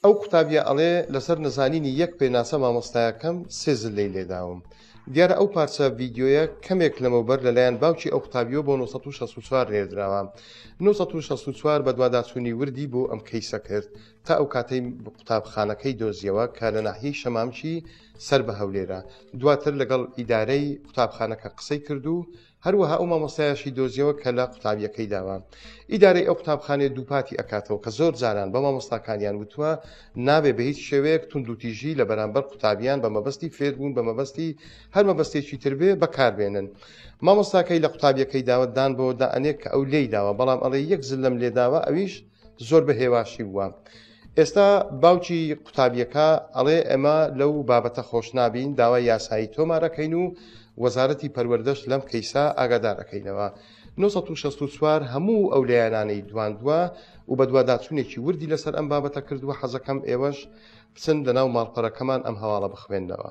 ئەو قوتابیە ئەڵێ لەسەر نەزانینی یەک پێناسە مامۆستایەکەم سێ زلەی لێداوم. دیارە ئەو پارچە ڤیدیۆیە کەمێک لەمەوبەر لەلایەن باوکی ئەو قوتابیەوە بۆ 964 نێردراوە. 964 بەدواداچوونی وردی بۆ ئەم کەیسە کرد تا ئەو کاتەی قوتابخانەکەی دۆزیەوە کە لە ناحیەی شەمامکی سەر بە هەولێرە. دواتر لەگەڵ ئیدارەی قوتابخانەکە قسەی کرد و هەروەها ئەو مامۆستایەشی دۆزیەوە کە لە قوتابیەکەی داوە. ئیدارەی ئەو قوتابخانەیە دووپاتی ئەکاتەوە کە زۆر جاران بە مامۆستاکانیان وتووە نابێ بە هیچ شێوەیەک توندوتیژی لە بەرامبەر قوتابیان بە مەبەستی فێربوون بە مەبەستی هەر مەبەستێکی تر بێ بەکاربێنن. مامۆستاکەی لە قوتابیەکەی داوە دان بەوە دائەنێ کە ئەو لێی داوە بەڵام ئەڵێ یەک زللەم لێداوە ئەویش زۆر بە هێواشی بووە. ئێستا باوکی قوتابیەکە ئەڵێ ئێمە لەو بابەتە خۆش نابین داوای یاسایی تۆمارەکەین و وەزارەتی پەروەردەش لەم کەیسە ئاگادار ئەکەینەوە. 964 هەموو ئەو لایەنانەی دواندووە و بەدواداچوونێکی وردی لەسەر ئەم بابەتە کردووە حەزەکەم ئێوەش بچن لەناو ماڵپەرەکەمان ئەم هەواڵە بخوێننەوە.